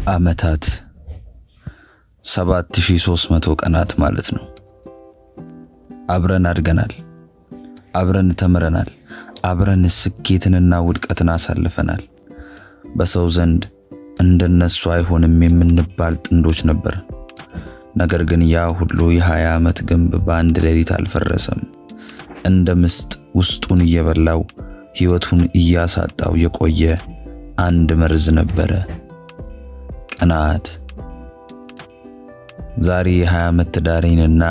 ዓመታት፣ 7300 ቀናት ማለት ነው። አብረን አድገናል። አብረን ተምረናል። አብረን ስኬትንና ውድቀትን አሳልፈናል። በሰው ዘንድ እንደነሱ አይሆንም የምንባል ጥንዶች ነበር። ነገር ግን ያ ሁሉ የ20 ዓመት ግንብ በአንድ ሌሊት አልፈረሰም። እንደ ምስጥ ውስጡን እየበላው፣ ሕይወቱን እያሳጣው የቆየ አንድ መርዝ ነበረ፣ ቅናት። ዛሬ የ20 ዓመት ትዳሬንና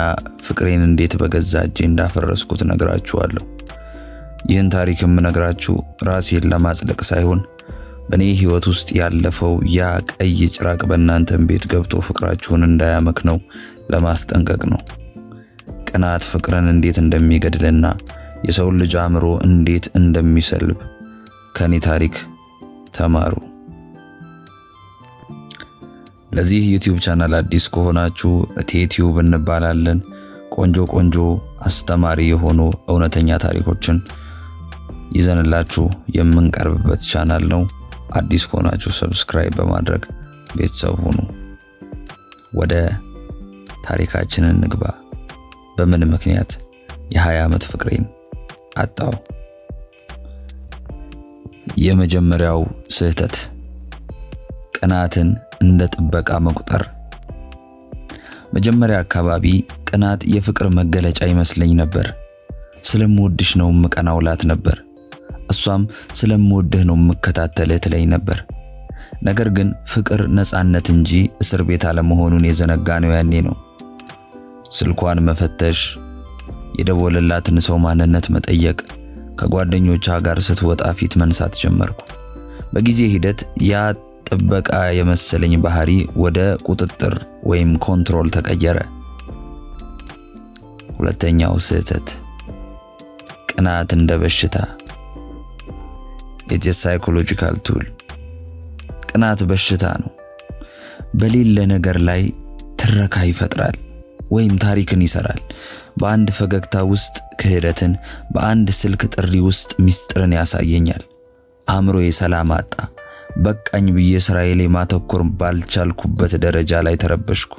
ፍቅሬን እንዴት በገዛ እጄ እንዳፈረስኩት እነግራችኋለሁ። ይህን ታሪክ የምነግራችሁ ራሴን ለማጽደቅ ሳይሆን በእኔ ሕይወት ውስጥ ያለፈው ያ ቀይ ጭራቅ በእናንተም ቤት ገብቶ ፍቅራችሁን እንዳያመክነው ለማስጠንቀቅ ነው። ቅናት ፍቅርን እንዴት እንደሚገድልና የሰውን ልጅ አእምሮ እንዴት እንደሚሰልብ ከኔ ታሪክ ተማሩ። ለዚህ YouTube channel አዲስ ከሆናችሁ ቴቲዩብ እንባላለን። ቆንጆ ቆንጆ አስተማሪ የሆኑ እውነተኛ ታሪኮችን ይዘንላችሁ የምንቀርብበት ቻናል ነው። አዲስ ከሆናችሁ subscribe በማድረግ ቤተሰብ ሁኑ። ወደ ታሪካችን እንግባ። በምን ምክንያት የ20 ዓመት ፍቅሬን አጣሁ? የመጀመሪያው ስህተት፣ ቅናትን እንደ ጥበቃ መቁጠር። መጀመሪያ አካባቢ ቅናት የፍቅር መገለጫ ይመስለኝ ነበር። ስለምወድሽ ነው የምቀናው እላት ነበር። እሷም ስለምወድህ ነው የምከታተልህ ትለኝ ነበር። ነገር ግን ፍቅር ነፃነት እንጂ እስር ቤት አለመሆኑን የዘነጋነው ያኔ ነው። ስልኳን መፈተሽ፣ የደወለላትን ሰው ማንነት መጠየቅ፣ ከጓደኞቿ ጋር ስትወጣ ፊት መንሳት ጀመርኩ። በጊዜ ሂደት ያ ጥበቃ የመሰለኝ ባህሪ ወደ ቁጥጥር ወይም control ተቀየረ። ሁለተኛው ስህተት፣ ቅናት እንደ በሽታ፣ it's psychological tool። ቅናት በሽታ ነው። በሌለ ነገር ላይ ትረካ ይፈጥራል ወይም ታሪክን ይሰራል። በአንድ ፈገግታ ውስጥ ክህደትን፣ በአንድ ስልክ ጥሪ ውስጥ ሚስጥርን ያሳየኛል። አእምሮዬ ሰላም አጣ። በቃኝ ብዬ ስራዬ ላይ ማተኮር ባልቻልኩበት ደረጃ ላይ ተረበሽኩ።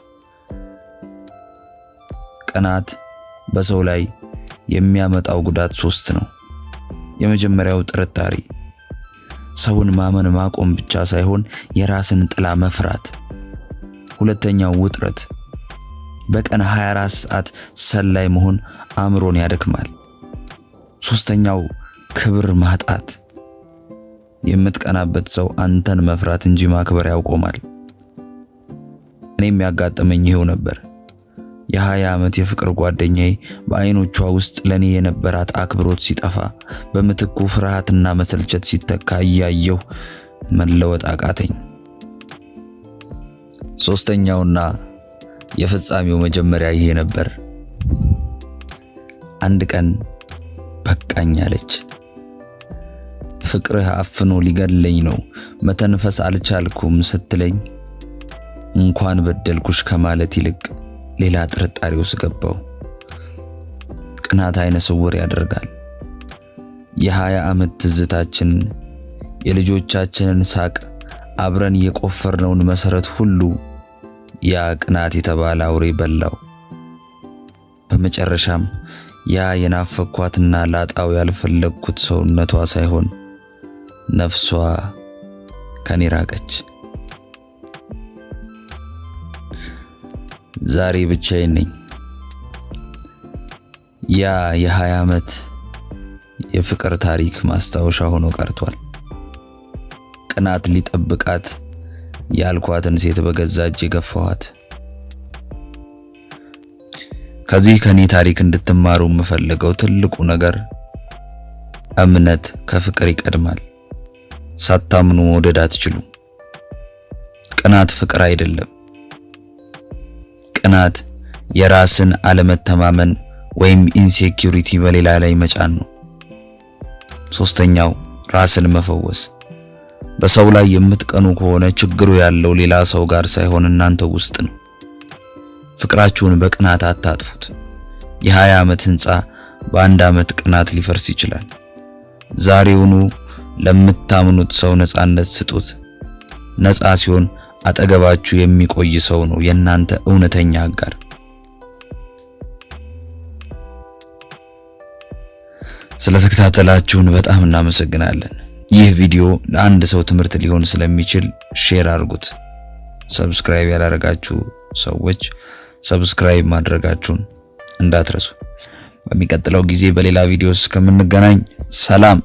ቅናት በሰው ላይ የሚያመጣው ጉዳት ሶስት ነው። የመጀመሪያው ጥርጣሬ፣ ሰውን ማመን ማቆም ብቻ ሳይሆን የራስን ጥላ መፍራት። ሁለተኛው ውጥረት፣ በቀን 24 ሰዓት ሰላይ መሆን አእምሮን ያደክማል። ሶስተኛው ክብር ማጣት፣ የምትቀናበት ሰው አንተን መፍራት እንጂ ማክበር ያቆማል። እኔም ያጋጠመኝ ይሄው ነበር። የ20 ዓመት የፍቅር ጓደኛዬ በአይኖቿ ውስጥ ለኔ የነበራት አክብሮት ሲጠፋ፣ በምትኩ ፍርሃትና መሰልቸት ሲተካ እያየሁ መለወጥ አቃተኝ። ሶስተኛውና የፍጻሜው መጀመሪያ ይሄ ነበር። አንድ ቀን በቃኝ አለች። ፍቅርህ አፍኖ ሊገድለኝ ነው፣ መተንፈስ አልቻልኩም ስትለኝ እንኳን በደልኩሽ ከማለት ይልቅ ሌላ ጥርጣሬ ውስጥ ገባሁ። ቅናት አይነ ስውር ያደርጋል። የ20 ዓመት ትዝታችንን፣ የልጆቻችንን ሳቅ፣ አብረን የቆፈርነውን መሰረት ሁሉ ያ ቅናት የተባለ አውሬ በላው። በመጨረሻም ያ የናፈኳትና ላጣው ያልፈለግኩት ሰውነቷ ሳይሆን ነፍሷ ከኔ ራቀች። ዛሬ ብቻዬን ነኝ። ያ የ20 ዓመት የፍቅር ታሪክ ማስታወሻ ሆኖ ቀርቷል። ቅናት ሊጠብቃት ያልኳትን ሴት በገዛ እጄ ገፋኋት። ከዚህ ከኔ ታሪክ እንድትማሩ የምፈልገው ትልቁ ነገር እምነት ከፍቅር ይቀድማል። ሳታምኑ መውደድ አትችሉም። ቅናት ፍቅር አይደለም። ቅናት የራስን አለመተማመን ወይም insecurity በሌላ ላይ መጫን ነው። ሶስተኛው ራስን መፈወስ። በሰው ላይ የምትቀኑ ከሆነ ችግሩ ያለው ሌላ ሰው ጋር ሳይሆን እናንተ ውስጥ ነው። ፍቅራችሁን በቅናት አታጥፉት። የ20 ዓመት ህንፃ በአንድ ዓመት ቅናት ሊፈርስ ይችላል። ዛሬውኑ ለምታምኑት ሰው ነፃነት ስጡት። ነፃ ሲሆን አጠገባችሁ የሚቆይ ሰው ነው የእናንተ እውነተኛ አጋር። ስለተከታተላችሁን በጣም እናመሰግናለን። ይህ ቪዲዮ ለአንድ ሰው ትምህርት ሊሆን ስለሚችል share አድርጉት። Subscribe ያላደረጋችሁ ሰዎች subscribe ማድረጋችሁን እንዳትረሱ። በሚቀጥለው ጊዜ በሌላ ቪዲዮ እስከምንገናኝ ሰላም።